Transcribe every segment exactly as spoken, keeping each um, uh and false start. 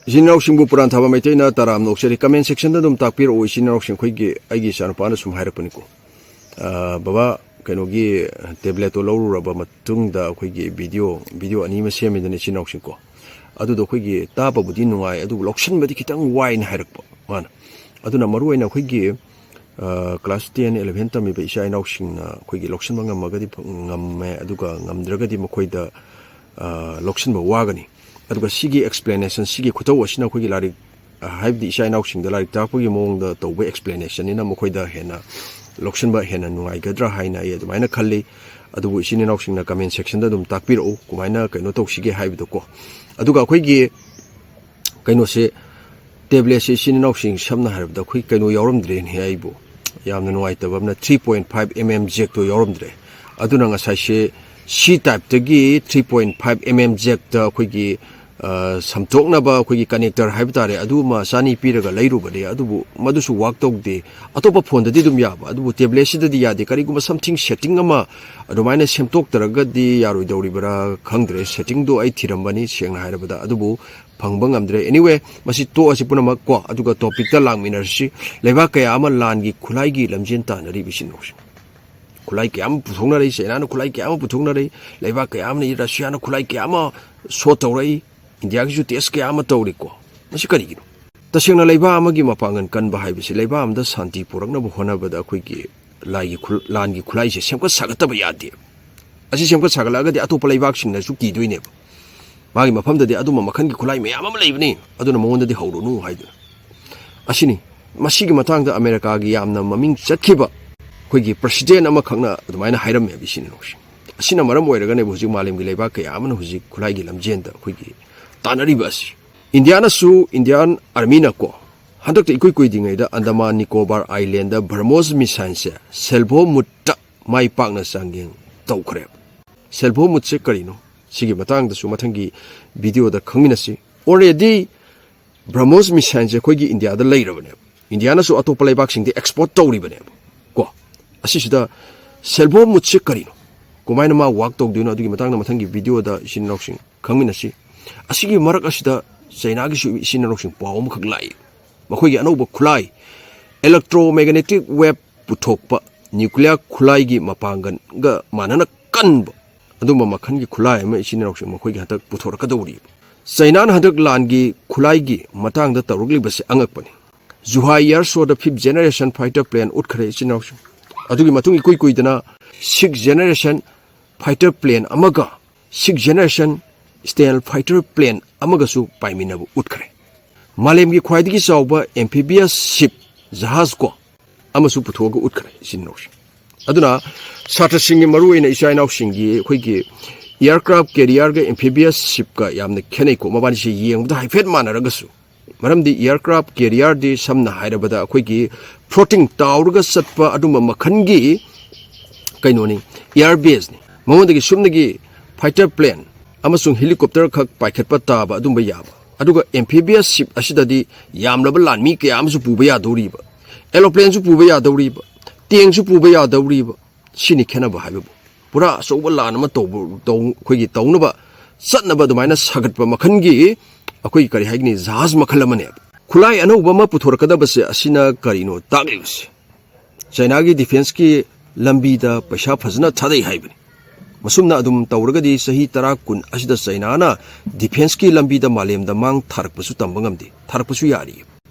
ꯏꯆꯤꯟ ꯏꯅꯥꯎꯁꯤꯡꯕꯨ ꯄꯨꯔꯥꯟ ꯊꯥꯕ ꯃꯩꯇꯩꯅ ꯇꯔꯥꯝꯅ ꯑꯣꯛꯆꯔꯤ꯫ Comment section ꯗ ꯑꯗꯨꯝ ꯇꯥꯛꯄꯤꯔꯛꯑꯣ, ꯏꯆꯤꯟ ꯏꯅꯥꯎꯁꯤꯡ꯫ ꯑꯩꯈꯣꯏꯒꯤ, ꯑꯩꯒꯤ ꯏꯆꯥꯅꯨꯄꯥꯅ ꯁꯨꯝ ꯍꯥꯏꯔꯛꯄꯅꯤꯀꯣ, "ꯑ, ꯕꯕꯥ, ꯀꯩꯅꯣꯒꯤ tablet ꯇꯣ ꯂꯧꯔꯨꯔꯕ ꯃꯇꯨꯡꯗ ꯑꯩꯈꯣꯏꯒꯤ video, video ꯑꯅꯤ ꯑꯃ ꯁꯦꯝꯃꯤꯗꯅ ꯏꯆꯤꯟ ꯏꯅꯥꯎꯁꯤꯡꯀꯣ, ꯑꯗꯨꯗꯣ ꯑꯩꯈꯣꯏꯒꯤ ꯇꯥꯕꯕꯨꯗꯤ ꯅꯨꯡꯉꯥꯏ, ꯑꯗꯨꯕꯨ ꯂꯧꯁꯤꯟꯕꯗꯤ ꯈꯤꯇꯪ ꯋꯥꯏꯅ" ꯍꯥꯏꯔꯛꯄ ꯃꯥꯅ꯫ ꯑꯗꯨꯅ ꯃꯔꯨ ꯑꯣꯏꯅ ꯑꯩꯈꯣꯏꯒꯤ, ꯑ, class ten, eleven ꯇꯝꯃꯤꯕ ꯏꯆꯥ ꯏꯅꯥꯎꯁꯤꯡꯅ ꯑꯩꯈꯣꯏꯒꯤ ꯂꯧꯁꯤꯟꯕ ꯉꯝꯃꯒꯗꯤ ꯐ-, ꯉꯝꯃꯦ, ꯑꯗꯨꯒ ꯉꯝꯗ꯭ꯔꯒꯗꯤ ꯃꯈꯣꯏꯗ, ꯑ, ꯂꯧꯁꯤꯟꯕ ꯋꯥꯒꯅꯤ꯫ ꯑꯗꯨꯒ ꯁꯤꯒꯤ explanation, ꯁꯤꯒꯤ ꯈꯨꯇꯧ ꯑꯁꯤꯅ ꯑꯩꯈꯣꯏꯒꯤ ꯂꯥꯏꯔꯤꯛ, ꯑ, ꯍꯥꯏꯕꯗꯤ ꯏꯆꯥ ꯏꯅꯥꯎꯁꯤꯡꯗ ꯂꯥꯏꯔꯤꯛ ꯇꯥꯛꯄꯒꯤ ꯃꯑꯣꯡꯗ ꯇꯧꯕ explanation ꯅꯤꯅ ꯃꯈꯣꯏꯗ ꯍꯦꯟꯅ ꯂꯧꯁꯤꯟꯕ ꯍꯦꯟꯅ ꯅꯨꯡꯉꯥꯏꯒꯗ꯭ꯔꯥ ꯍꯥꯏꯅ ꯑꯩ ꯑꯗꯨꯃꯥꯏꯅ ꯈꯜꯂꯤ꯫ ꯑꯗꯨꯕꯨ ꯏꯆꯤꯟ ꯏꯅꯥꯎꯁꯤꯡꯅ comment section ꯗ ꯑꯗꯨꯝ ꯇꯥꯛꯄꯤꯔꯛꯎ, ꯀꯃꯥꯏꯅ ꯀꯩꯅꯣ ꯇꯧꯁꯤꯒꯦ ꯍꯥꯏꯕꯗꯣꯀꯣ꯫ ꯑꯗꯨꯒ ꯑꯩꯈꯣꯏꯒꯤ ꯀꯩꯅꯣꯁꯦ, tablet ꯁꯦ ꯏꯆꯤꯟ ꯏꯅꯥꯎꯁꯤꯡ ꯁꯝꯅ ꯍꯥꯏꯔꯕꯗ ꯑꯩꯈꯣꯏ ꯀꯩꯅꯣ ꯌꯥꯎꯔꯝꯗ꯭ꯔꯦꯅꯦ, ꯑꯩꯕꯨ ꯌꯥꯝꯅ ꯅꯨꯡꯉꯥꯏꯇꯕ ꯑꯃꯅ three point five mm jack ꯇꯣ ꯌꯥꯎꯔꯝꯗ꯭ꯔꯦ꯫ ꯑꯗꯨꯅ ꯉꯁꯥꯏꯁꯦ C type ꯇꯒꯤ three point five mm jack ꯇ ꯑꯩꯈꯣꯏꯒꯤ, ꯑ, ꯁꯝꯇꯣꯛꯅꯕ ꯑꯩꯈꯣꯏꯒꯤ connector ꯍꯥꯏꯕ ꯇꯥꯔꯦ, ꯑꯗꯨ ꯑꯃ ꯆꯅꯤ ꯄꯤꯔꯒ ꯂꯩꯔꯨꯕꯅꯦ, ꯑꯗꯨꯕꯨ ꯃꯗꯨꯁꯨ work ꯇꯧꯗꯦ꯫ ꯑꯇꯣꯞꯄ phone ꯗꯗꯤ ꯑꯗꯨꯝ ꯌꯥꯕ, ꯑꯗꯨꯕꯨ tablet ꯁꯤꯗꯗꯤ ꯌꯥꯗꯦ꯫ ꯀꯔꯤꯒꯨꯝꯕ something setting ꯑꯃ ꯑꯗꯨꯃꯥꯏꯅ ꯁꯦꯝꯗꯣꯛꯇ꯭ꯔꯒꯗꯤ ꯌꯥꯔꯣꯏꯗꯧꯔꯤꯕ꯭ꯔꯥ ꯈꯪꯗ꯭ꯔꯦ꯫ Setting ꯗꯣ ꯑꯩ ꯊꯤꯔꯝꯕꯅꯤ, ꯁꯦꯡꯅ ꯍꯥꯏꯔꯕꯗ, ꯑꯗꯨꯕꯨ ꯐꯪꯕ ꯉꯝꯗ꯭ꯔꯦ꯫ Anyway, ꯃꯁꯤ ꯇꯣꯛꯑꯁꯤ ꯄꯨꯝꯅꯃꯛ ꯀꯣ, ꯑꯗꯨꯒ topic ꯇ ꯂꯥꯛꯃꯤꯟꯅꯔꯁꯤ꯫ ꯂꯩꯕꯥꯛ ꯀꯌꯥ ꯑꯃ ꯂꯥꯟꯒꯤ ꯈꯨꯠꯂꯥꯏꯒꯤ ꯂꯝꯖꯦꯟ ꯇꯥꯟꯅꯔꯤꯕ ꯏꯆꯤꯟ ꯏꯅꯥꯎꯁꯤꯡ꯫ ꯈꯨꯠꯂꯥꯏ ꯀꯌꯥ ꯑꯃ ꯄꯨꯊꯣꯛꯅꯔꯛꯏ, ꯆꯩꯅꯥꯅ ꯈꯨꯠꯂꯥꯏ ꯀꯌꯥ ꯑꯃ ꯄꯨꯊꯣꯛꯅꯔꯛꯏ, ꯂꯩꯕꯥꯛ ꯀꯌꯥ ꯑꯃꯅ, ꯔꯁꯤꯌꯥꯅ ꯈꯨꯠꯂꯥꯏ ꯀꯌꯥ ꯑꯃ show ꯇꯧꯔꯛꯏ, ꯏꯟꯗꯤꯌꯥꯒꯤꯁꯨ test ꯀꯌꯥ ꯑꯃ ꯇꯧꯔꯤꯀꯣ꯫ ꯃꯁꯤ ꯀꯔꯤꯒꯤꯅꯣ? ꯇꯁꯦꯡꯅ ꯂꯩꯕꯥꯛ ꯑꯃꯒꯤ ꯃꯄꯥꯡꯒꯜ ꯀꯟꯕ ꯍꯥꯏꯕꯁꯤ ꯂꯩꯕꯥꯛ ꯑꯃꯗ ꯁꯥꯟꯇꯤ ꯄꯨꯔꯛꯅꯕ ꯍꯣꯠꯅꯕꯗ ꯑꯩꯈꯣꯏꯒꯤ ꯂꯥꯏꯒꯤ ꯈꯨ-, ꯂꯥꯟꯒꯤ ꯈꯨꯠꯂꯥꯏꯁꯦ ꯁꯦꯝꯒꯠ ꯁꯥꯒꯠꯇꯕ ꯌꯥꯗꯦ꯫ ꯑꯁꯤ ꯁꯦꯝꯒꯠ ꯁꯥꯒꯠꯂꯛꯑꯒꯗꯤ ꯑꯇꯣꯞꯄ ꯂꯩꯕꯥꯛꯁꯤꯡꯅꯁꯨ ꯀꯤꯗꯣꯏꯅꯦꯕ꯫ ꯃꯥꯒꯤ ꯃꯐꯝꯗꯗꯤ ꯑꯗꯨꯝꯕ ꯃꯈꯜꯒꯤ ꯈꯨꯠꯂꯥꯏ ꯃꯌꯥꯝ ꯑꯃ ꯂꯩꯕꯅꯤ, ꯑꯗꯨꯅ ꯃꯉꯣꯟꯗꯗꯤ ꯍꯧꯔꯨꯅꯨ ꯍꯥꯏꯗꯨꯅ꯫ ꯑꯁꯤꯅꯤ꯫ ꯃꯁꯤꯒꯤ ꯃꯇꯥꯡꯗ ꯑꯃꯦꯔꯤꯀꯥꯒꯤ ꯌꯥꯝꯅ ꯃꯃꯤꯡ ꯆꯠꯈꯤꯕ ꯑꯩꯈꯣꯏꯒꯤ president ꯑꯃꯈꯛꯅ ꯑꯗꯨꯃꯥꯏꯅ ꯍꯥꯏꯔꯝꯃꯦꯕ, ꯏꯆꯤꯟ ꯏꯅꯥꯎꯁꯤꯡ꯫ ꯑꯁꯤꯅ ꯃꯔꯝ ꯑꯣꯏꯔꯒꯅꯦꯕ ꯍꯧꯖꯤꯛ ꯃꯥꯂꯦꯝꯒꯤ ꯂꯩꯕꯥꯛ ꯀꯌꯥ ꯑꯃꯅ ꯍꯧꯖꯤꯛ ꯈꯨꯠꯂꯥꯏꯒꯤ ꯂꯝꯖꯦꯟꯗ ꯑꯩꯈꯣꯏꯒꯤ ꯇꯥꯟꯅꯔꯤꯕ ꯑꯁꯤ꯫ ꯏꯟꯗꯤꯌꯥꯅꯁꯨ, Indian Army ꯅꯀꯣ, ꯍꯟꯗꯛꯇ ꯏꯀꯨꯏ ꯀꯨꯏꯗ꯭ꯔꯤꯉꯩꯗ Andaman Nicobar Island ꯗ BrahMos missile ꯁꯦ salvo mode ꯇ ꯃꯥꯏ ꯄꯥꯛꯅ ꯆꯥꯡꯌꯦꯡ ꯇꯧꯈ꯭ꯔꯦꯕ꯫ Salvo mode ꯁꯦ ꯀꯔꯤꯅꯣ? ꯁꯤꯒꯤ ꯃꯇꯥꯡꯗꯁꯨ ꯃꯊꯪꯒꯤ video ꯗ ꯈꯪꯃꯤꯟꯅꯁꯤ꯫ Already BrahMos missile ꯁꯦ ꯑꯩꯈꯣꯏꯒꯤ ꯏꯟꯗꯤꯌꯥꯗ ꯂꯩꯔꯕꯅꯦꯕ꯫ ꯏꯟꯗꯤꯌꯥꯅꯁꯨ ꯑꯇꯣꯞꯄ ꯂꯩꯕꯥꯛꯁꯤꯡꯗ export ꯇꯧꯔꯤꯕꯅꯦꯕ ꯀꯣ꯫ ꯑꯁꯤꯁꯤꯗ salvo mode ꯁꯦ ꯀꯔꯤꯅꯣ? ꯀꯃꯥꯏꯅ ꯃꯥ work ꯇꯧꯗꯣꯏꯅꯣ? ꯑꯗꯨꯒꯤ ꯃꯇꯥꯡꯗ ꯃꯊꯪꯒꯤ video ꯗ ꯏꯆꯤꯟ ꯏꯅꯥꯎꯁꯤꯡ ꯈꯪꯃꯤꯟꯅꯁꯤ꯫ ꯑꯁꯤꯒꯤ ꯃꯔꯛ ꯑꯁꯤꯗ ꯆꯩꯅꯥꯒꯤꯁꯨ ꯏꯆꯤꯟ ꯏꯅꯥꯎꯁꯤꯡ ꯄꯥꯎ ꯑꯃꯈꯛ ꯂꯥꯛꯏ꯫ ꯃꯈꯣꯏꯒꯤ ꯑꯅꯧꯕ ꯈꯨꯠꯂꯥꯏ, electromagnetic wave ꯄꯨꯊꯣꯛꯄ, nuclear ꯈꯨꯠꯂꯥꯏꯒꯤ ꯃꯄꯥꯡꯒꯜꯒ ꯃꯥꯟꯅꯅ ꯀꯟꯕ ꯑꯗꯨꯝꯕ ꯃꯈꯜꯒꯤ ꯈꯨꯠꯂꯥꯏ ꯑꯃ ꯏꯆꯤꯟ ꯏꯅꯥꯎꯁꯤꯡ ꯃꯈꯣꯏꯒꯤ ꯍꯟꯗꯛ ꯄꯨꯊꯣꯔꯛꯀꯗꯧꯔꯤꯕ꯫ ꯆꯩꯅꯥꯅ ꯍꯟꯗꯛ ꯂꯥꯟꯒꯤ ꯈꯨꯠꯂꯥꯏꯒꯤ ꯃꯇꯥꯡꯗ ꯇꯧꯔꯛꯂꯤꯕꯁꯦ ꯑꯉꯛꯄꯅꯤ꯫ Zhuhai air show ꯗ fifth generation fighter plane ꯎꯠꯈ꯭ꯔꯦ ꯏꯆꯤꯟ ꯏꯅꯥꯎꯁꯤꯡ꯫ ꯑꯗꯨꯒꯤ ꯃꯇꯨꯡ ꯏꯀꯨꯏ ꯀꯨꯏꯗꯅ sixth generation fighter plane ꯑꯃꯒ sixth generation stealth fighter plane ꯑꯃꯒꯁꯨ ꯄꯥꯏꯃꯤꯟꯅꯕ ꯎꯠꯈ꯭ꯔꯦ꯫ ꯃꯥꯂꯦꯝꯒꯤ ꯈ꯭ꯋꯥꯏꯗꯒꯤ ꯆꯥꯎꯕ amphibious ship, ꯖꯍꯥꯖ ꯀꯣ, ꯑꯃꯁꯨ ꯄꯨꯊꯣꯛꯑꯒ ꯎꯠꯈ꯭ꯔꯦ ꯏꯆꯤꯟ ꯏꯅꯥꯎꯁꯤꯡ꯫ ꯑꯗꯨꯅ ꯁꯥꯇ꯭ꯔꯁꯤꯡꯒꯤ, ꯃꯔꯨꯑꯣꯏꯅ ꯏꯆꯥ ꯏꯅꯥꯎꯁꯤꯡꯒꯤ, ꯑꯩꯈꯣꯏꯒꯤ aircraft carrier ꯒ amphibious ship ꯀ ꯌꯥꯝꯅ ꯈꯦꯠꯅꯩꯀꯣ꯫ ꯃꯕꯥꯅꯤꯁꯦ ꯌꯦꯡꯕꯗ ꯍꯥꯏꯐꯦꯠ ꯃꯥꯟꯅꯔꯒꯁꯨ, ꯃꯔꯝꯗꯤ aircraft carrier ꯗꯤ ꯁꯝꯅ ꯍꯥꯏꯔꯕꯗ ꯑꯩꯈꯣꯏꯒꯤ floating ꯇꯥꯎꯔꯒ ꯆꯠꯄ ꯑꯗꯨꯝꯕ ꯃꯈꯜꯒꯤ ꯀꯩꯅꯣꯅꯤ, air base ꯅꯤ꯫ ꯃꯉꯣꯟꯗꯒꯤ ꯁꯨꯞꯅꯒꯤ fighter plane ꯑꯃꯁꯨꯡ helicopter ꯈꯛ ꯄꯥꯏꯈꯠꯄ ꯇꯥꯕ ꯑꯗꯨꯝꯕ ꯌꯥꯕ꯫ ꯑꯗꯨꯒ amphibious ship ꯑꯁꯤꯗꯗꯤ ꯌꯥꯝꯂꯕ ꯂꯥꯟꯃꯤ ꯀꯌꯥ ꯑꯃꯁꯨ ꯄꯨꯕ ꯌꯥꯗꯧꯔꯤꯕ, aeroplane ꯁꯨ ꯄꯨꯕ ꯌꯥꯗꯧꯔꯤꯕ, tank ꯁꯨ ꯄꯨꯕ ꯌꯥꯗꯧꯔꯤꯕ꯫ ꯁꯤꯅꯤ ꯈꯦꯠꯅꯕ ꯍꯥꯏꯕꯕꯨ꯫ ꯄꯨꯔꯥ ꯑꯆꯧꯕ ꯂꯥꯟ ꯑꯃ ꯇꯧꯕ, ꯇꯧ-, ꯑꯩꯈꯣꯏꯒꯤ ꯇꯧꯅꯕ, ꯆꯠꯅꯕ ꯑꯗꯨꯃꯥꯏꯅ ꯁꯥꯒꯠꯄ ꯃꯈꯜꯒꯤ, ꯑꯩꯈꯣꯏꯒꯤ ꯀꯔꯤ ꯍꯥꯏꯒꯅꯤ, ꯖꯍꯥꯖ ꯃꯈꯜ ꯑꯃꯅꯦꯕ꯫ ꯈꯨꯠꯂꯥꯏ ꯑꯅꯧꯕ ꯑꯃ ꯄꯨꯊꯣꯔꯛꯀꯗꯕꯁꯦ ꯑꯁꯤꯅ ꯀꯔꯤꯅꯣ ꯇꯥꯛꯂꯤꯕꯁꯦ? ꯆꯩꯅꯥꯒꯤ defence ꯀꯤ ꯂꯝꯕꯤꯗ ꯄꯩꯁꯥ ꯐꯖꯅ ꯊꯥꯗꯩ ꯍꯥꯏꯕꯅꯤ꯫ ꯃꯁꯨꯝꯅ ꯑꯗꯨꯝ ꯇꯧꯔꯒꯗꯤ ꯆꯍꯤ ꯇꯔꯥ ꯀꯨꯟ ꯑꯁꯤꯗ ꯆꯩꯅꯥꯅ defence ꯀꯤ ꯂꯝꯕꯤꯗ ꯃꯥꯂꯦꯝꯗ ꯃꯥꯡ ꯊꯥꯔꯛꯄꯁꯨ ꯇꯝꯕ ꯉꯝꯗꯦ, ꯊꯥꯔꯛꯄꯁꯨ ꯌꯥꯔꯤ꯫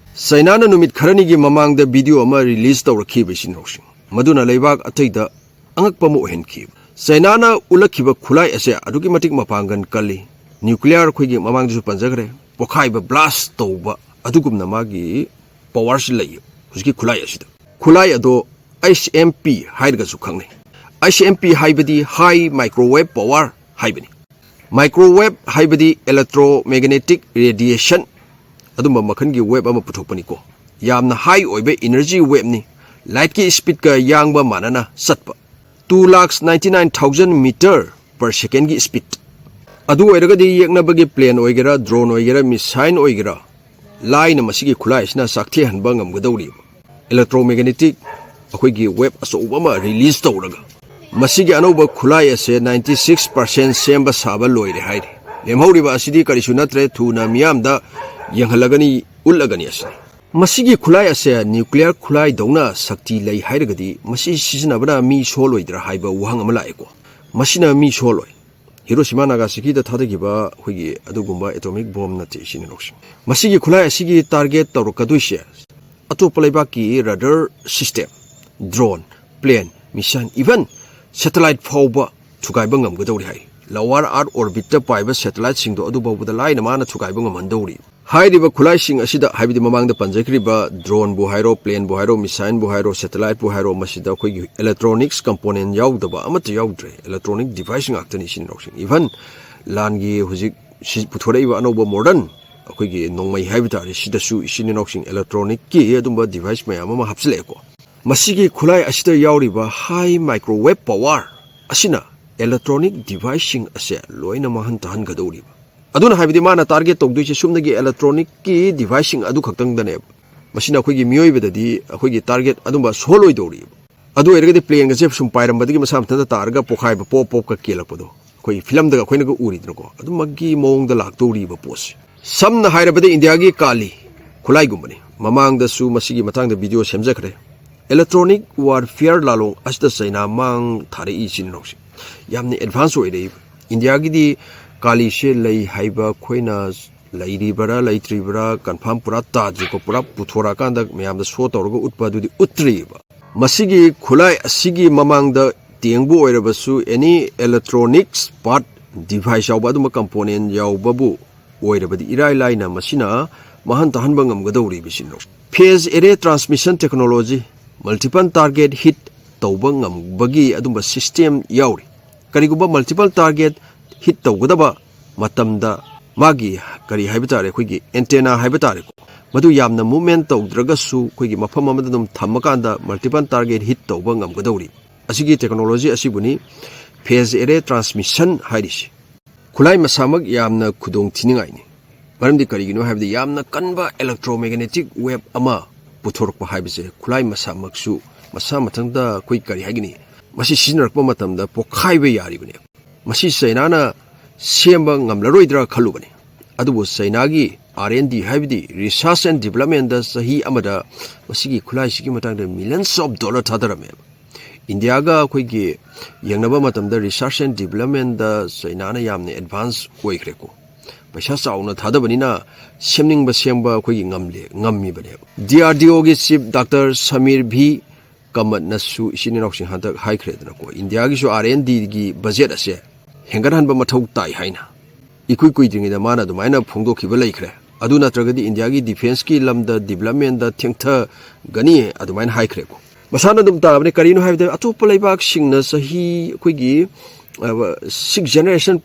ꯆꯩꯅꯥꯅ ꯅꯨꯃꯤꯠ ꯈꯔꯅꯤꯒꯤ ꯃꯃꯥꯡꯗ video ꯑꯃ release ꯇꯧꯔꯛꯈꯤꯕ ꯏꯆꯤꯟ ꯏꯅꯥꯎꯁꯤꯡ, ꯃꯗꯨꯅ ꯂꯩꯕꯥꯛ ꯑꯇꯩꯗ ꯑꯉꯛꯄ ꯑꯃ ꯑꯣꯏꯍꯟꯈꯤ꯫ ꯆꯩꯅꯥꯅ ꯎꯠꯂꯛꯈꯤꯕ ꯈꯨꯠꯂꯥꯏ ꯑꯁꯦ ꯑꯗꯨꯛꯀꯤ ꯃꯇꯤꯛ ꯃꯄꯥꯡꯒꯜ ꯀꯜꯂꯤ꯫ Nuclear, ꯑꯩꯈꯣꯏꯒꯤ ꯃꯃꯥꯡꯗꯁꯨ ꯄꯟꯖꯈ꯭ꯔꯦ, ꯄꯣꯈꯥꯏꯕ, blast ꯇꯧꯕ ꯑꯗꯨꯒꯨꯝꯅ ꯃꯥꯒꯤ power ꯁꯤ ꯂꯩꯌꯦ ꯍꯧꯖꯤꯛꯀꯤ ꯈꯨꯠꯂꯥꯏ ꯑꯁꯤꯗ꯫ ꯈꯨꯠꯂꯥꯏ ꯑꯗꯣ H M P ꯍꯥꯏꯔꯒꯁꯨ ꯈꯪꯅꯩ꯫ H M P ꯍꯥꯏꯕꯗꯤ high microwave power ꯍꯥꯏꯕꯅꯤ꯫ Microwave ꯍꯥꯏꯕꯗꯤ electromagnetic radiation ꯑꯗꯨꯝꯕ ꯃꯈꯜꯒꯤ wave ꯑꯃ ꯄꯨꯊꯣꯛꯄꯅꯤꯀꯣ꯫ ꯌꯥꯝꯅ high ꯑꯣꯏꯕ energy wave ꯅꯤ꯫ Light ꯀꯤ speed ꯀ ꯌꯥꯡꯕ ꯃꯥꯟꯅꯅ ꯆꯠꯄ꯫ Two lakh ninety nine thousand meter per second ꯒꯤ speed꯫ ꯑꯗꯨ ꯑꯣꯏꯔꯒꯗꯤ ꯌꯦꯛꯅꯕꯒꯤ plane ꯑꯣꯏꯒꯦꯔꯥ, drone ꯑꯣꯏꯒꯦꯔꯥ, missile ꯑꯣꯏꯒꯦꯔꯥ, ꯂꯥꯏꯅ ꯃꯁꯤꯒꯤ ꯈꯨꯠꯂꯥꯏ ꯑꯁꯤꯅ ꯆꯥꯛꯊꯦꯛꯍꯟꯕ ꯉꯝꯒꯗꯧꯔꯤꯕ꯫ Electromagnetic ꯑꯩꯈꯣꯏꯒꯤ wave ꯑꯆꯧꯕ ꯑꯃ release ꯇꯧꯔꯒ꯫ ꯃꯁꯤꯒꯤ ꯑꯅꯧꯕ ꯈꯨꯠꯂꯥꯏ ꯑꯁꯦ ninety six percent ꯁꯦꯝꯕ ꯁꯥꯕ ꯂꯣꯏꯔꯦ ꯍꯥꯏꯔꯤ꯫ ꯂꯦꯝꯍꯧꯔꯤꯕ ꯑꯁꯤꯗꯤ ꯀꯔꯤꯁꯨ ꯅꯠꯇ꯭ꯔꯦ, ꯊꯨꯅ ꯃꯤꯌꯥꯝꯗ ꯌꯦꯡꯍꯜꯂꯒꯅꯤ, ꯎꯠꯂꯒꯅꯤ ꯑꯁꯤꯅꯤ꯫ ꯃꯁꯤꯒꯤ ꯈꯨꯠꯂꯥꯏ ꯑꯁꯦ ꯅ꯭ꯌꯨꯀ꯭ꯂꯤꯌꯔ ꯈꯨꯠꯂꯥꯏꯗꯧꯅ ꯁꯛꯇꯤ ꯂꯩ ꯍꯥꯏꯔꯒꯗꯤ ꯃꯁꯤ ꯁꯤꯖꯤꯟꯅꯕꯅ ꯃꯤ ꯁꯣꯜꯂꯣꯏꯗ꯭ꯔꯥ ꯍꯥꯏꯕ ꯋꯥꯍꯪ ꯑꯃ ꯂꯥꯛꯑꯦꯀꯣ꯫ ꯃꯁꯤꯅ ꯃꯤ ꯁꯣꯜꯂꯣꯏ꯫ ꯍꯤꯔꯣꯁꯤꯃꯥ ꯅꯥꯒꯥꯁꯤꯀꯤꯗ ꯊꯥꯗꯈꯤꯕ ꯑꯩꯈꯣꯏꯒꯤ ꯑꯗꯨꯒꯨꯝꯕ ꯑꯦꯇꯣꯃꯤꯛ ꯕꯣꯝ ꯅꯠꯇꯦ, ꯏꯆꯤꯟ ꯏꯅꯥꯎꯁꯤꯡ꯫ ꯃꯁꯤꯒꯤ ꯈꯨꯠꯂꯥꯏ ꯑꯁꯤꯒꯤ ꯇꯥꯔꯒꯦꯠ ꯇꯧꯔꯛꯀꯗꯣꯏꯁꯦ ꯑꯇꯣꯞꯄ ꯂꯩꯕꯥꯛꯀꯤ radar system, drone, plane, missile, even satellite ꯐꯥꯎꯕ ꯊꯨꯒꯥꯏꯕ ꯉꯝꯒꯗꯧꯔꯤ ꯍꯥꯏ꯫ ꯂꯣꯋꯔ ꯑꯥꯔꯊ ꯑꯣꯔꯕꯤꯠꯇ ꯄꯥꯏꯕ ꯁꯦꯇꯦꯂꯥꯏꯠꯁꯤꯡꯗꯣ ꯑꯗꯨꯐꯥꯎꯕꯗ ꯂꯥꯏꯅ ꯃꯥꯅ ꯊꯨꯒꯥꯏꯕ ꯉꯝꯍꯟꯗꯧꯔꯤ꯫ ꯍꯥꯏꯔꯤꯕ ꯈꯨꯠꯂꯥꯏꯁꯤꯡ ꯑꯁꯤꯗ, ꯍꯥꯏꯕꯗꯤ ꯃꯃꯥꯡꯗ ꯄꯟꯖꯈ꯭ꯔꯤꯕ ꯗ꯭ꯔꯣꯟꯕꯨ ꯍꯥꯏꯔꯣ, ꯄ꯭ꯂꯦꯟꯕꯨ ꯍꯥꯏꯔꯣ, ꯃꯤꯁꯥꯏꯜꯕꯨ ꯍꯥꯏꯔꯣ, ꯁꯦꯇꯦꯂꯥꯏꯠꯄꯨ ꯍꯥꯏꯔꯣ, ꯃꯁꯤꯗ ꯑꯩꯈꯣꯏꯒꯤ ꯏꯂꯦꯛꯇ꯭ꯔꯣꯅꯤꯛꯁ ꯀꯝꯄꯣꯅꯦꯟ ꯌꯥꯎꯗꯕ ꯑꯃꯠꯇ ꯌꯥꯎꯗ꯭ꯔꯦ꯫ ꯏꯂꯦꯛꯇ꯭ꯔꯣꯅꯤꯛ ꯗꯤꯚꯥꯏꯁ ꯉꯥꯛꯇꯅꯤ, ꯏꯆꯤꯟ ꯏꯅꯥꯎꯁꯤꯡ꯫ ꯏꯚꯟ ꯂꯥꯟꯒꯤ ꯍꯧꯖꯤꯛ ꯁꯤ ꯄꯨꯊꯣꯔꯛꯏꯕ ꯑꯅꯧꯕ ꯃꯣꯗꯔꯟ ꯑꯩꯈꯣꯏꯒꯤ ꯅꯣꯡꯃꯩ ꯍꯥꯏꯕ ꯇꯥꯔꯦ, ꯁꯤꯗꯁꯨ, ꯏꯆꯤꯟ ꯏꯅꯥꯎꯁꯤꯡ, ꯏꯂꯦꯛꯇ꯭ꯔꯣꯅꯤꯛꯀꯤ ꯑꯗꯨꯝꯕ ꯗꯤꯚꯥꯏꯁ ꯃꯌꯥꯝ ꯑꯃ ꯍꯥꯞꯆꯤꯜꯂꯛꯑꯦꯀꯣ꯫ ꯃꯁꯤꯒꯤ ꯈꯨꯠꯂꯥꯏ ꯑꯁꯤꯗ ꯌꯥꯎꯔꯤꯕ ꯍꯥꯏ ꯃꯥꯏꯀ꯭ꯔꯣꯋꯦꯕ ꯄꯋꯥꯔ ꯑꯁꯤꯅ ꯏꯂꯦꯛꯇ꯭ꯔꯣꯅꯤꯛ ꯗꯤꯚꯥꯏꯁꯁꯤꯡ ꯑꯁꯦ ꯂꯣꯏꯅ ꯃꯥꯡꯍꯟ ꯇꯥꯍꯟꯒꯗꯧꯔꯤꯕ꯫ ꯑꯗꯨꯅ ꯍꯥꯏꯕꯗꯤ ꯃꯥꯅ ꯇꯥꯔꯒꯦꯠ ꯇꯧꯗꯣꯏꯁꯦ ꯁꯨꯞꯅꯒꯤ ꯏꯂꯦꯛꯇ꯭ꯔꯣꯅꯤꯛꯀꯤ ꯗꯤꯚꯥꯏꯁꯁꯤꯡ ꯑꯗꯨ ꯈꯛꯇꯪꯗꯅꯦꯕ꯫ ꯃꯁꯤꯅ ꯑꯩꯈꯣꯏꯒꯤ ꯃꯤꯑꯣꯏꯕꯗꯗꯤ ꯑꯩꯈꯣꯏꯒꯤ ꯇꯥꯔꯒꯦꯠ ꯑꯗꯨꯝꯕ ꯁꯣꯜꯂꯣꯏꯗꯧꯔꯤꯕ꯫ ꯑꯗꯨ ꯑꯣꯏꯔꯒꯗꯤ ꯄ꯭ꯂꯦꯟꯒꯁꯦ ꯁꯨꯝ ꯄꯥꯏꯔꯝꯕꯗꯒꯤ ꯃꯁꯥ ꯃꯊꯟꯇ ꯇꯥꯔꯒ ꯄꯣꯈꯥꯏꯕ, ꯄꯣꯞ ꯄꯣꯞꯀ ꯀꯦꯜꯂꯛꯄꯗꯣ, ꯑꯩꯈꯣꯏꯒꯤ ꯐꯤꯂꯝꯗꯒ ꯑꯩꯈꯣꯏꯅꯒ ꯎꯔꯤꯗꯅꯀꯣ, ꯑꯗꯨꯃꯛꯀꯤ ꯃꯑꯣꯡꯗ ꯂꯥꯛꯇꯧꯔꯤꯕ ꯄꯣꯠꯁꯦ꯫ ꯁꯝꯅ ꯍꯥꯏꯔꯕꯗ ꯏꯟꯗꯤꯌꯥꯒꯤ ꯀꯥꯂꯤ ꯈꯨꯠꯂꯥꯏꯒꯨꯝꯕꯅꯤ꯫ ꯃꯃꯥꯡꯗꯁꯨ ꯃꯁꯤꯒꯤ ꯃꯇꯥꯡꯗ ꯚꯤꯗꯤꯑꯣ ꯁꯦꯝꯖꯈ꯭ꯔꯦ꯫ ꯏꯂꯦꯛꯇ꯭ꯔꯣꯅꯤꯛ ꯋꯥꯔꯐꯤꯌꯔ ꯂꯥꯂꯣꯡ ꯑꯁꯤꯗ ꯆꯩꯅꯥ ꯃꯥꯡ ꯊꯥꯔꯛꯏ, ꯏꯆꯤꯟ ꯏꯅꯥꯎꯁꯦ꯫ ꯌꯥꯝꯅ ꯑꯦꯗꯚꯥꯟꯁ ꯑꯣꯏꯔꯛꯏ꯫ ꯏꯟꯗꯤꯌꯥꯒꯤꯗꯤ ꯀꯥꯂꯤꯁꯦ ꯂꯩ ꯍꯥꯏꯕ ꯑꯩꯈꯣꯏꯅ ꯂꯩꯔꯤꯕ꯭ꯔꯥ ꯂꯩꯇ꯭ꯔꯤꯕ꯭ꯔꯥ ꯀꯟꯐꯥꯔꯝ ꯄꯨꯔꯥ ꯇꯥꯗ꯭ꯔꯤꯀꯣ, ꯄꯨꯔꯥ ꯄꯨꯊꯣꯔꯛꯑꯀꯥꯟꯗ ꯃꯌꯥꯝꯗ ꯁꯣ ꯇꯧꯔꯒ ꯎꯠꯄ ꯑꯗꯨꯗꯤ ꯎꯠꯇ꯭ꯔꯤꯕ꯫ ꯃꯁꯤꯒꯤ ꯈꯨꯠꯂꯥꯏ ꯑꯁꯤꯒꯤ ꯃꯃꯥꯡꯗ ꯇꯦꯡꯕꯨ ꯑꯣꯏꯔꯕꯁꯨ, ꯑꯦꯅꯤ ꯏꯂꯦꯛꯇ꯭ꯔꯣꯅꯤꯛꯁ ꯄꯥꯔꯠ, ꯗꯤꯚꯥꯏꯁ ꯌꯥꯎꯕ, ꯑꯗꯨꯝꯕ ꯀꯝꯄꯣꯅꯦꯟ ꯌꯥꯎꯕꯕꯨ ꯑꯣꯏꯔꯕꯗꯤ ꯏꯔꯥꯏ ꯂꯥꯏꯅ ꯃꯁꯤꯅ ꯃꯥꯡꯍꯟ ꯇꯥꯍꯟꯕ ꯉꯝꯒꯗꯧꯔꯤꯕ, ꯏꯆꯤꯟ ꯏꯅꯥꯎ꯫ Phase array transmission technology, multiple target hit ꯇꯧꯕ ꯉꯝꯕꯒꯤ ꯑꯗꯨꯝꯕ ꯁꯤꯁꯇꯦꯝ ꯌꯥꯎꯔꯤ꯫ ꯀꯔꯤꯒꯨꯝꯕ ꯃꯜꯇꯤꯄꯜ ꯇꯥꯔꯒꯦꯠ ꯍꯤꯠ ꯇꯧꯒꯗꯕ ꯃꯇꯝꯗ ꯃꯥꯒꯤ, ꯀꯔꯤ ꯍꯥꯏꯕ ꯇꯥꯔꯦ, ꯑꯩꯈꯣꯏꯒꯤ ꯑꯦꯟꯇꯦꯅꯥ ꯍꯥꯏꯕ ꯇꯥꯔꯦꯀꯣ, ꯃꯗꯨ ꯌꯥꯝꯅ ꯃꯨꯚꯃꯦꯟ ꯇꯧꯗ꯭ꯔꯒꯁꯨ ꯑꯩꯈꯣꯏꯒꯤ ꯃꯐꯝ ꯑꯃꯗ ꯑꯗꯨꯝ ꯊꯝꯃꯀꯥꯟꯗ ꯃꯜꯇꯤꯄꯜ ꯇꯥꯔꯒꯦꯠ ꯍꯤꯠ ꯇꯧꯕ ꯉꯝꯒꯗꯧꯔꯤ꯫ ꯑꯁꯤꯒꯤ ꯇꯦꯛꯅꯣꯂꯣꯖꯤ ꯑꯁꯤꯕꯨꯅꯤ ꯐꯦꯖ ꯑꯦꯔꯦ ꯇ꯭ꯔꯥꯟꯁꯃꯤꯁꯟ ꯍꯥꯏꯔꯤꯁꯤ꯫ ꯈꯨꯠꯂꯥꯏ ꯃꯁꯥꯃꯛ ꯌꯥꯝꯅ ꯈꯨꯗꯣꯡ ꯊꯤꯅꯤꯡꯉꯥꯏꯅꯤ꯫ ꯃꯔꯝꯗꯤ ꯀꯔꯤꯒꯤꯅꯣ ꯍꯥꯏꯕꯗ ꯌꯥꯝꯅ ꯀꯟꯕ ꯏꯂꯦꯛꯇ꯭ꯔꯣꯃꯦꯒꯅꯦꯇꯤꯛ ꯋꯦꯕ ꯑꯃ ꯄꯨꯊꯣꯔꯛꯄ ꯍꯥꯏꯕꯁꯦ ꯈꯨꯠꯂꯥꯏ ꯃꯁꯥꯃꯛꯁꯨ ꯃꯁꯥ ꯃꯊꯟꯇ ꯑꯩꯈꯣꯏ ꯀꯔꯤ ꯍꯥꯏꯒꯅꯤ, ꯃꯁꯤ ꯁꯤꯖꯤꯟꯅꯔꯛꯄ ꯃꯇꯝꯗ ꯄꯣꯈꯥꯏꯕ ꯌꯥꯔꯤꯕꯅꯦ꯫ ꯃꯁꯤ ꯆꯩꯅꯥꯅ ꯁꯦꯝꯕ ꯉꯝꯂꯔꯣꯏꯗ꯭ꯔꯥ ꯈꯜꯂꯨꯕꯅꯤ꯫ ꯑꯗꯨꯕꯨ ꯆꯩꯅꯥꯒꯤ R and D, ꯍꯥꯏꯕꯗꯤ research and developmentꯗ ꯆꯍꯤ ꯑꯃꯗ ꯃꯁꯤꯒꯤ ꯈꯨꯠꯂꯥꯏꯁꯤꯒꯤ ꯃꯇꯥꯡꯗ millions of dollar ꯊꯥꯗꯔꯝꯃꯦꯕ꯫ ꯏꯟꯗꯤꯌꯥꯒ ꯑꯩꯈꯣꯏꯒꯤ ꯌꯦꯡꯅꯕ ꯃꯇꯝꯗ research and developmentꯗ ꯆꯩꯅꯥꯅ ꯌꯥꯝꯅ advance ꯑꯣꯏꯈ꯭ꯔꯦꯀꯣ꯫ ꯄꯩꯁꯥ ꯆꯥꯎꯅ ꯊꯥꯗꯕꯅꯤꯅ ꯁꯦꯝꯅꯤꯡꯕ ꯁꯦꯝꯕ ꯑꯩꯈꯣꯏꯒꯤ ꯉꯝꯂꯦ, ꯉꯝꯃꯤꯕꯅꯦꯕ꯫ DRDOꯒꯤ chief Doctor Sameer V ꯀꯃꯠꯅꯁꯨ ꯏꯆꯤꯟ ꯏꯅꯥꯎꯁꯤꯡ ꯍꯟꯗꯛ ꯍꯥꯏꯈ꯭ꯔꯦꯗꯅꯀꯣ, ꯏꯟꯗꯤꯌꯥꯒꯤꯁꯨ R and Dꯒꯤ budget ꯑꯁꯦ ꯍꯦꯟꯒꯠꯍꯟꯕ ꯃꯊꯧ ꯇꯥꯏ ꯍꯥꯏꯅ꯫ ꯏꯀꯨꯏ ꯀꯨꯏꯗ꯭ꯔꯤꯉꯩꯗ ꯃꯥꯅ ꯑꯗꯨꯃꯥꯏꯅ ꯐꯣꯡꯗꯣꯛꯈꯤꯕ ꯂꯩꯈ꯭ꯔꯦ꯫ ꯑꯗꯨ ꯅꯠꯇ꯭ꯔꯒꯗꯤ ꯏꯟꯗꯤꯌꯥꯒꯤ defenceꯀꯤ ꯂꯝꯗ developmentꯗ ꯊꯦꯡꯊꯒꯅꯤ ꯑꯗꯨꯃꯥꯏꯅ ꯍꯥꯏꯈ꯭ꯔꯦꯀꯣ꯫ ꯃꯁꯥꯅ ꯑꯗꯨꯝ ꯇꯥꯕꯅꯤ꯫ ꯀꯔꯤꯅꯣ ꯍꯥꯏꯕꯗ ꯑꯇꯣꯞꯄ ꯂꯩꯕꯥꯛꯁꯤꯡꯅ ꯆꯍꯤ ꯑꯩꯈꯣꯏꯒꯤ, ꯑ, six generation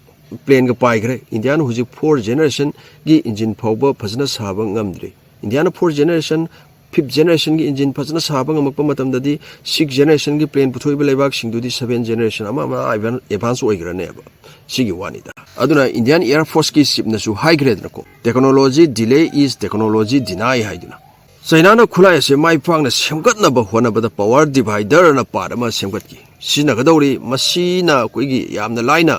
planeꯒ ꯄꯥꯏꯈ꯭ꯔꯦ꯫ ꯏꯟꯗꯤꯌꯥꯅ ꯍꯧꯖꯤꯛ four generationꯒꯤ engine ꯐꯥꯎꯕ ꯐꯖꯅ ꯁꯥꯕ ꯉꯝꯗ꯭ꯔꯤ꯫ ꯏꯟꯗꯤꯌꯥꯅ four generation, fifth generationꯒꯤ engine ꯐꯖꯅ ꯁꯥꯕ ꯉꯝꯃꯛꯄ ꯃꯇꯝꯗꯗꯤ six generationꯒꯤ plane ꯄꯨꯊꯣꯛꯏꯕ ꯂꯩꯕꯥꯛꯁꯤꯡꯗꯨꯗꯤ seven generation ꯑꯃ ꯑꯃ advan-, advance ꯑꯣꯏꯈ꯭ꯔꯅꯦꯕ꯫ ꯁꯤꯒꯤ ꯋꯥꯅꯤꯗ꯫ ꯑꯗꯨꯅ Indian Air Forceꯀꯤ chiefꯅꯁꯨ ꯍꯥꯏꯈ꯭ꯔꯦꯗꯅꯀꯣ, "Technology delay is technology deny" ꯍꯥꯏꯗꯨꯅ꯫ ꯆꯩꯅꯥꯅ ꯈꯨꯠꯂꯥꯏ ꯑꯁꯤ ꯃꯥꯏ ꯄꯥꯛꯅ ꯁꯦꯝꯒꯠꯅꯕ ꯍꯣꯠꯅꯕꯗ power dividerꯅ part ꯑꯃ ꯁꯦꯝꯒꯠꯈꯤ, ꯁꯤꯖꯤꯟꯅꯒꯗꯧꯔꯤ꯫ ꯃꯁꯤꯅ ꯑꯩꯈꯣꯏꯒꯤ ꯌꯥꯝꯅ ꯂꯥꯏꯅ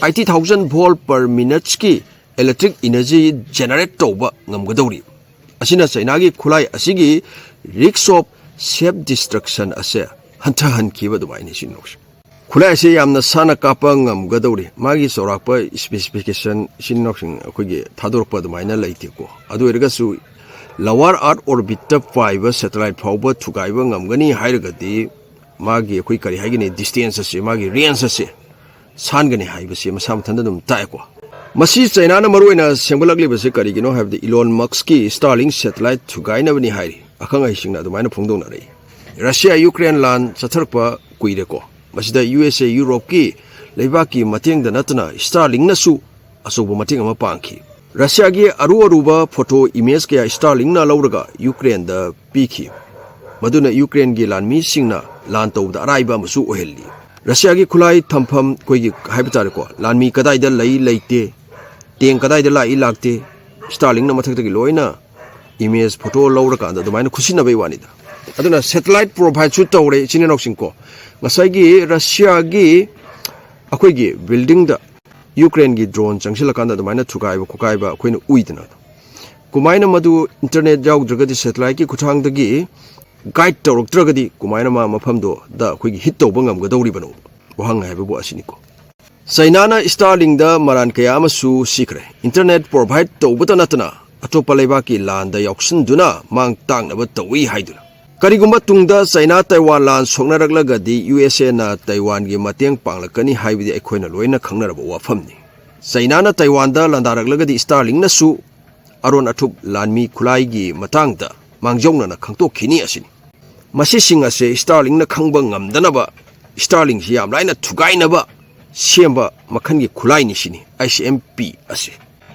eighty thousand volt per minuteꯀꯤ electric energy generate ꯇꯧꯕ ꯉꯝꯒꯗꯧꯔꯤ꯫ ꯑꯁꯤꯅ ꯆꯩꯅꯥꯒꯤ ꯈꯨꯠꯂꯥꯏ ꯑꯁꯤꯒꯤ risk of self destruction ꯑꯁꯦ ꯍꯟꯊꯍꯟꯈꯤꯕ ꯑꯗꯨꯃꯥꯏꯅ ꯁꯤ ꯅꯣꯛꯁꯤ꯫ ꯈꯨꯠꯂꯥꯏ ꯑꯁꯤ ꯌꯥꯝꯅ ꯁꯥꯟꯅ ꯀꯥꯞꯄ ꯉꯝꯒꯗꯧꯔꯤ꯫ ꯃꯥꯒꯤ ꯆꯥꯎꯔꯥꯛꯄ specification ꯏꯆꯤꯟ ꯏꯅꯥꯎꯁꯤꯡ ꯑꯩꯈꯣꯏꯒꯤ ꯊꯥꯗꯣꯔꯛꯄ ꯑꯗꯨꯃꯥꯏꯅ ꯂꯩꯇꯦꯀꯣ꯫ ꯑꯗꯨ ꯑꯣꯏꯔꯒꯁꯨ lower earth orbitꯇ ꯄꯥꯏꯕ satellite ꯐꯥꯎꯕ ꯊꯨꯒꯥꯏꯕ ꯉꯝꯒꯅꯤ ꯍꯥꯏꯔꯒꯗꯤ ꯃꯥꯒꯤ ꯑꯩꯈꯣꯏ ꯀꯔꯤ ꯍꯥꯏꯒꯅꯤ, distance ꯑꯁꯤ, ꯃꯥꯒꯤ range ꯑꯁꯤ ꯁꯥꯟꯒꯅꯤ ꯍꯥꯏꯕꯁꯤ ꯃꯁꯥ ꯃꯊꯟꯇ ꯑꯗꯨꯝ ꯇꯥꯛꯑꯦꯀꯣ꯫ ꯃꯁꯤ ꯆꯩꯅꯥꯅ ꯃꯔꯨꯑꯣꯏꯅ ꯁꯦꯝꯒꯠꯂꯛꯂꯤꯕꯁꯤ ꯀꯔꯤꯒꯤꯅꯣ ꯍꯥꯏꯕꯗ Elon Muskꯀꯤ Starlink satellite ꯊꯨꯒꯥꯏꯅꯕꯅꯤ ꯍꯥꯏꯔꯤ꯫ ꯑꯈꯪ ꯑꯍꯩꯁꯤꯡꯅ ꯑꯗꯨꯃꯥꯏꯅ ꯐꯣꯡꯗꯣꯛꯅꯔꯛꯏ꯫ ꯔꯁꯤꯌꯥ ꯌꯨꯀ꯭ꯔꯦꯟ ꯂꯥꯟ ꯆꯠꯊꯔꯛꯄ ꯀꯨꯏꯔꯦꯀꯣ꯫ ꯃꯁꯤꯗ USA, ꯌꯨꯔꯣꯞꯀꯤ ꯂꯩꯕꯥꯛꯀꯤ ꯃꯇꯦꯡꯗ ꯅꯠꯇꯅ Starlinkꯅꯁꯨ ꯑꯆꯧꯕ ꯃꯇꯦꯡ ꯑꯃ ꯄꯥꯡꯈꯤ꯫ ꯔꯁꯤꯌꯥꯒꯤ ꯑꯔꯨ ꯑꯔꯨꯕ photo image ꯀꯌꯥ Starlinkꯅ ꯂꯧꯔꯒ ꯌꯨꯀ꯭ꯔꯦꯟꯗ ꯄꯤꯈꯤ꯫ ꯃꯗꯨꯅ ꯌꯨꯀ꯭ꯔꯦꯟꯒꯤ ꯂꯥꯟꯃꯤꯁꯤꯡꯅ ꯂꯥꯟ ꯇꯧꯕꯗ ꯑꯔꯥꯏꯕ ꯑꯃꯁꯨ ꯑꯣꯏꯍꯜꯂꯤ꯫ ꯔꯁꯤꯌꯥꯒꯤ ꯈꯨꯠꯂꯥꯏ ꯊꯝꯐꯝ, ꯑꯩꯈꯣꯏꯒꯤ ꯍꯥꯏꯕ ꯇꯥꯔꯦꯀꯣ, ꯂꯥꯟꯃꯤ ꯀꯗꯥꯏꯗ ꯂꯩ ꯂꯩꯇꯦ, tank ꯀꯗꯥꯏꯗ ꯂꯥꯛꯏ ꯂꯥꯛꯇꯦ, Starlinkꯅ ꯃꯊꯛꯇꯒꯤ ꯂꯣꯏꯅ image, photo ꯂꯧꯔꯀꯥꯟꯗ ꯑꯗꯨꯃꯥꯏꯅ ꯈꯨꯠꯁꯤꯟꯅꯕꯩ ꯋꯥꯅꯤꯗ꯫ ꯑꯗꯨꯅ satellite provideꯁꯨ ꯇꯧꯔꯦ, ꯏꯆꯤꯟ ꯏꯅꯥꯎꯁꯤꯡꯀꯣ꯫ ꯉꯁꯥꯏꯒꯤ ꯔꯁꯤꯌꯥꯒꯤ ꯑꯩꯈꯣꯏꯒꯤ buildingꯗ ꯌꯨꯀ꯭ꯔꯦꯟꯒꯤ drone ꯆꯪꯁꯤꯜꯂꯀꯥꯟꯗ ꯑꯗꯨꯃꯥꯏꯅ ꯊꯨꯒꯥꯏꯕ ꯈꯣꯠꯀꯥꯏꯕ ꯑꯩꯈꯣꯏꯅ ꯎꯏꯗꯅ꯫ ꯀꯃꯥꯏꯅ ꯃꯗꯨ internet ꯌꯥꯎꯗ꯭ꯔꯒꯗꯤ, satelliteꯀꯤ ꯈꯨꯠꯊꯥꯡꯗꯒꯤ guide ꯇꯧꯔꯛꯇ꯭ꯔꯒꯗꯤ ꯀꯃꯥꯏꯅ ꯃꯥ ꯃꯐꯝꯗꯣꯗ ꯑꯩꯈꯣꯏꯒꯤ hit ꯇꯧꯕ ꯉꯝꯒꯗꯧꯔꯤꯕꯅꯣ? ꯋꯥꯍꯪ ꯍꯥꯏꯕꯕꯨ ꯑꯁꯤꯅꯤꯀꯣ꯫ ꯆꯩꯅꯥꯅ Starlinkꯗ ꯃꯔꯥꯟ ꯀꯌꯥ ꯑꯃꯁꯨ ꯁꯤꯈ꯭ꯔꯦ꯫ Internet provide ꯇꯧꯕꯇ ꯅꯠꯇꯅ ꯑꯇꯣꯞꯄ ꯂꯩꯕꯥꯛꯀꯤ ꯂꯥꯟꯗ ꯌꯥꯎꯁꯤꯟꯗꯨꯅ ꯃꯥꯡ ꯇꯥꯛꯅꯕ ꯇꯧꯏ ꯍꯥꯏꯗꯨꯅ꯫ ꯀꯔꯤꯒꯨꯝꯕ ꯇꯨꯡꯗ ꯆꯩꯅꯥ ꯇꯥꯏꯋꯥꯟ ꯂꯥꯟ ꯁꯣꯛꯅꯔꯛꯂꯒꯗꯤ USAꯅ ꯇꯥꯏꯋꯥꯟꯒꯤ ꯃꯇꯦꯡ ꯄꯥꯡꯂꯛꯀꯅꯤ ꯍꯥꯏꯕꯗꯤ ꯑꯩꯈꯣꯏꯅ ꯂꯣꯏꯅ ꯈꯪꯅꯔꯕ ꯋꯥꯐꯝꯅꯤ꯫ ꯆꯩꯅꯥꯅ ꯇꯥꯏꯋꯥꯟꯗ ꯂꯥꯟꯗꯥꯔꯛꯂꯒꯗꯤ Starlinkꯅꯁꯨ ꯑꯔꯣꯟ ꯑꯊꯨꯞ ꯂꯥꯟꯃꯤ ꯈꯨꯠꯂꯥꯏꯒꯤ ꯃꯇꯥꯡꯗ ꯃꯥꯡꯖꯧꯅꯅ ꯈꯪꯗꯣꯛꯈꯤꯅꯤ ꯑꯁꯤꯅꯤ꯫ ꯃꯁꯤꯁꯤꯡ ꯑꯁꯦ Starlinkꯅ ꯈꯪꯕ ꯉꯝꯗꯅꯕ Starlinkꯁꯤ ꯌꯥꯝ ꯂꯥꯏꯅ ꯊꯨꯒꯥꯏꯅꯕ ꯁꯦꯝꯕ ꯃꯈꯜꯒꯤ ꯈꯨꯠꯂꯥꯏꯅꯤ ꯁꯤꯅꯤ ICMP ꯑꯁꯤ꯫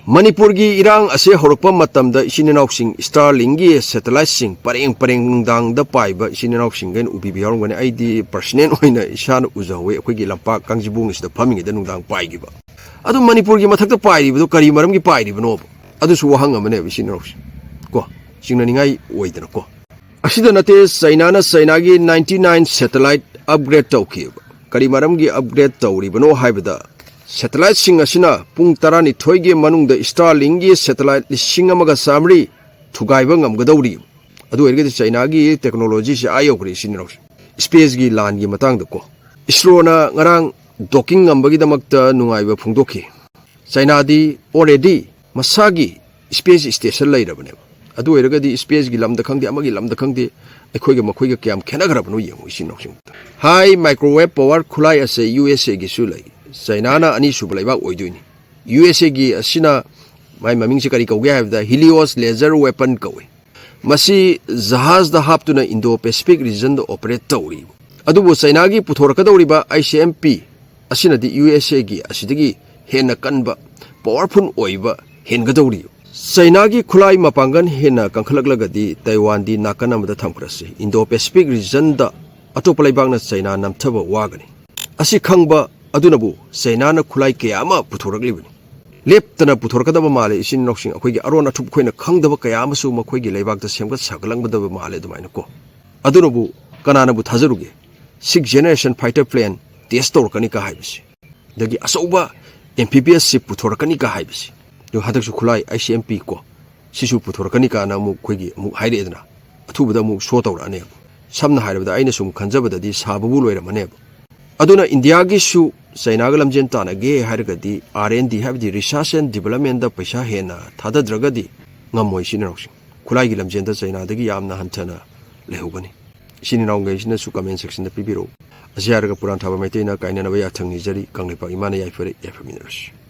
ꯃꯅꯤꯄꯨꯔꯒꯤ ꯏꯔꯥꯡ ꯑꯁꯦ ꯍꯧꯔꯛꯄ ꯃꯇꯝꯗ ꯏꯆꯤꯟ ꯏꯅꯥꯎꯁꯤꯡ Starlinkꯒꯤ satelliteꯁꯤꯡ ꯄꯔꯦꯡ ꯄꯔꯦꯡ ꯅꯨꯡꯗꯥꯡꯗ ꯄꯥꯏꯕ ꯏꯆꯤꯟ ꯏꯅꯥꯎꯁꯤꯡꯒꯩꯅ ꯎꯕꯤꯕ ꯌꯥꯎꯔꯝꯒꯅꯤ꯫ ꯑꯩꯗꯤ personal ꯑꯣꯏꯅ ꯏꯁꯥꯅ ꯎꯖꯍꯧꯋꯦ, ꯑꯩꯈꯣꯏꯒꯤ ꯂꯝꯄꯥꯛ ꯀꯥꯡꯖꯤꯕꯣꯡ ꯑꯁꯤꯗ ꯐꯝꯃꯤꯉꯩꯗ ꯅꯨꯡꯗꯥꯡ ꯄꯥꯏꯈꯤꯕ꯫ ꯑꯗꯨ ꯃꯅꯤꯄꯨꯔꯒꯤ ꯃꯊꯛꯇ ꯄꯥꯏꯔꯤꯕꯗꯣ ꯀꯔꯤ ꯃꯔꯝꯒꯤ ꯄꯥꯏꯔꯤꯕꯅꯣꯕ? ꯑꯗꯨꯁꯨ ꯋꯥꯍꯪ ꯑꯃꯅꯦꯕ ꯏꯆꯤꯟ ꯏꯅꯥꯎꯁꯦ꯫ ꯀꯣ, ꯆꯤꯡꯅꯅꯤꯡꯉꯥꯏ ꯑꯣꯏꯗꯅꯀꯣ꯫ ꯑꯁꯤꯗ ꯅꯠꯇꯦ, ꯆꯩꯅꯥꯅ ꯆꯩꯅꯥꯒꯤ ninety nine satellite upgrade ꯇꯧꯈꯤꯕ꯫ ꯀꯔꯤ ꯃꯔꯝꯒꯤ upgrade ꯇꯧꯔꯤꯕꯅꯣ ꯍꯥꯏꯕꯗ, satelliteꯁꯤꯡ ꯑꯁꯤꯅ ꯄꯨꯡ ꯇꯔꯥꯅꯤꯊꯣꯏꯒꯤ ꯃꯅꯨꯡꯗ Starlinkꯒꯤ satellite ꯂꯤꯁꯤꯡ ꯑꯃꯒ ꯆꯥꯃꯔꯤ ꯊꯨꯒꯥꯏꯕ ꯉꯝꯒꯗꯧꯔꯤ꯫ ꯑꯗꯨ ꯑꯣꯏꯔꯒꯗꯤ ꯆꯩꯅꯥꯒꯤ technologyꯁꯦ ꯑꯥ ꯌꯧꯈ꯭ꯔꯦ ꯏꯆꯤꯟ ꯏꯅꯥꯎꯁꯦ꯫ Spaceꯀꯤ ꯂꯥꯟꯒꯤ ꯃꯇꯥꯡꯗꯀꯣ, ISROꯅ ꯉꯔꯥꯡ docking ꯉꯝꯕꯒꯤꯗꯃꯛꯇ ꯅꯨꯡꯉꯥꯏꯕ ꯐꯣꯡꯗꯣꯛꯈꯤ꯫ ꯆꯩꯅꯥꯗꯤ already ꯃꯁꯥꯒꯤ space station ꯂꯩꯔꯕꯅꯦꯕ꯫ ꯑꯗꯨ ꯑꯣꯏꯔꯒꯗꯤ spaceꯀꯤ ꯂꯝꯗ ꯈꯪꯗꯦ, ꯑꯃꯒꯤ ꯂꯝꯗ ꯈꯪꯗꯦ, ꯑꯩꯈꯣꯏꯒ ꯃꯈꯣꯏꯒ ꯀꯌꯥꯝ ꯈꯦꯠꯅꯈ꯭ꯔꯕꯅꯣ ꯌꯦꯡꯉꯨ ꯏꯆꯤꯟ ꯏꯅꯥꯎꯁꯤꯡ꯫ High microwave power ꯈꯨꯠꯂꯥꯏ ꯑꯁꯦ USAꯒꯤꯁꯨ ꯂꯩ꯫ ꯆꯩꯅꯥꯅ ꯑꯅꯤꯁꯨꯕ ꯂꯩꯕꯥꯛ ꯑꯣꯏꯗꯣꯏꯅꯤ꯫ USAꯒꯤ ꯑꯁꯤꯅ ꯃꯥꯏ ꯃꯃꯤꯡꯁꯦ ꯀꯔꯤ ꯀꯧꯒꯦ ꯍꯥꯏꯕꯗ Helios laser weapon ꯀꯧꯏ꯫ ꯃꯁꯤ ꯖꯍꯥꯖꯗ ꯍꯥꯞꯇꯨꯅ Indo-Pacific regionꯗ operate ꯇꯧꯔꯤ꯫ ꯑꯗꯨꯕꯨ ꯆꯩꯅꯥꯒꯤ ꯄꯨꯊꯣꯔꯛꯀꯗꯧꯔꯤꯕ ICMP ꯑꯁꯤꯅꯗꯤ USAꯒꯤ ꯑꯁꯤꯗꯒꯤ ꯍꯦꯟꯅ ꯀꯟꯕ, powerful ꯑꯣꯏꯕ ꯍꯦꯟꯒꯗꯧꯔꯤ꯫ ꯆꯩꯅꯥꯒꯤ ꯈꯨꯠꯂꯥꯏ ꯃꯄꯥꯡꯒꯜ ꯍꯦꯟꯅ ꯀꯟꯈꯠꯂꯛꯂꯒꯗꯤ ꯇꯥꯏꯋꯥꯟꯗꯤ ꯅꯥꯀꯟ ꯑꯃꯗ ꯊꯝꯈ꯭ꯔꯁꯤ, Indo-Pacific regionꯗ ꯑꯇꯣꯞꯄ ꯂꯩꯕꯥꯛꯅ ꯆꯩꯅꯥ ꯅꯝꯊꯕ ꯋꯥꯒꯅꯤ꯫ ꯑꯁꯤ ꯈꯪꯕ ꯑꯗꯨꯅꯕꯨ ꯆꯩꯅꯥꯅ ꯈꯨꯠꯂꯥꯏ ꯀꯌꯥ ꯑꯃ ꯄꯨꯊꯣꯔꯛꯂꯤꯕꯅꯤ꯫ ꯂꯦꯞꯇꯅ ꯄꯨꯊꯣꯔꯛꯀꯗꯕ ꯃꯥꯜꯂꯦ ꯏꯆꯤꯟ ꯏꯅꯥꯎꯁꯤꯡ꯫ ꯑꯩꯈꯣꯏꯒꯤ ꯑꯔꯣꯟ ꯑꯊꯨꯞ ꯑꯩꯈꯣꯏꯅ ꯈꯪꯗꯕ ꯀꯌꯥ ꯑꯃꯁꯨ ꯃꯈꯣꯏꯒꯤ ꯂꯩꯕꯥꯛꯇ ꯁꯦꯝꯒꯠ ꯁꯥꯒꯠꯂꯛꯀꯗꯕ ꯃꯥꯜꯂꯦ ꯑꯗꯨꯃꯥꯏꯅꯀꯣ꯫ ꯑꯗꯨꯅꯕꯨ ꯀꯅꯥꯅꯕꯨ ꯊꯥꯖꯔꯨꯒꯦ? Sixth generation fighter plane test ꯇꯧꯔꯛꯀꯅꯤꯀ ꯍꯥꯏꯕꯁꯤ꯫ ꯑꯗꯒꯤ ꯑꯆꯧꯕ ꯑꯦꯝ ꯄꯤ ꯕꯤ ꯑꯦꯁꯁꯤ ꯄꯨꯊꯣꯔꯛꯀꯅꯤꯒ ꯍꯥꯏꯕꯁꯤ꯫ ꯑꯗꯨ ꯍꯟꯗꯛꯁꯨ ꯈꯨꯠꯂꯥꯏ ꯑꯥꯏ ꯁꯤ ꯑꯦꯝ ꯄꯤ ꯀꯣ, ꯁꯤꯁꯨ ꯄꯨꯊꯣꯔꯛꯀꯅꯤ ꯀꯥꯏꯅ ꯑꯃꯨꯛ ꯑꯩꯈꯣꯏꯒꯤ ꯑꯃꯨꯛ ꯍꯥꯏꯔꯛꯑꯦꯗꯅ, ꯑꯊꯨꯕꯗ ꯑꯃꯨꯛ ꯁꯣ ꯇꯧꯔꯛꯑꯅꯦꯕ꯫ ꯁꯝꯅ ꯍꯥꯏꯔꯕꯗ ꯑꯩꯅ ꯁꯨꯝ ꯈꯟꯖꯕꯗꯗꯤ ꯁꯥꯕꯕꯨ ꯂꯣꯏꯔꯝꯃꯅꯦꯕ꯫ ꯑꯗꯨꯅ ꯏꯟꯗꯤꯌꯥꯒꯤꯁꯨ ꯆꯩꯅꯥꯒ ꯂꯝꯖꯦꯟ ꯇꯥꯟꯅꯒꯦ ꯍꯥꯏꯔꯒꯗꯤ ꯑꯥꯔ ꯑꯦꯟ ꯗꯤ, ꯍꯥꯏꯕꯗꯤ ꯔꯤꯁꯔꯁ ꯑꯦꯟ ꯗꯤꯕꯂꯞꯃꯦꯟꯗ ꯄꯩꯁꯥ ꯍꯦꯟꯅ ꯊꯥꯗꯗ꯭ꯔꯒꯗꯤ ꯉꯝꯃꯣꯏ ꯏꯆꯤꯟ ꯏꯅꯥꯎꯁꯤꯡ꯫ ꯈꯨꯠꯂꯥꯏꯒꯤ ꯂꯝꯖꯦꯟꯗ ꯆꯩꯅꯥꯗꯒꯤ ꯌꯥꯝꯅ ꯍꯟꯊꯅ ꯂꯩꯍꯧꯒꯅꯤ꯫ ꯏꯆꯤꯟ ꯏꯅꯥꯎꯈꯩꯁꯤꯅꯁꯨ ꯀꯃꯦꯟ ꯁꯦꯛꯁꯟꯗ ꯄꯤꯕꯤꯔꯛꯎ꯫ ꯑꯁꯤ ꯍꯥꯏꯔꯒ ꯄꯨꯔꯥꯟ ꯊꯥꯕ ꯃꯩꯇꯩꯅ ꯀꯥꯏꯅꯅꯕ ꯌꯥꯊꯪ ꯅꯤꯖꯔꯤ꯫ ꯀꯪꯂꯩꯄꯥꯛ ꯏꯃꯥꯅ ꯌꯥꯏꯐꯔꯦ, ꯌꯥꯏꯐꯃꯤꯟꯅꯔꯁꯤ꯫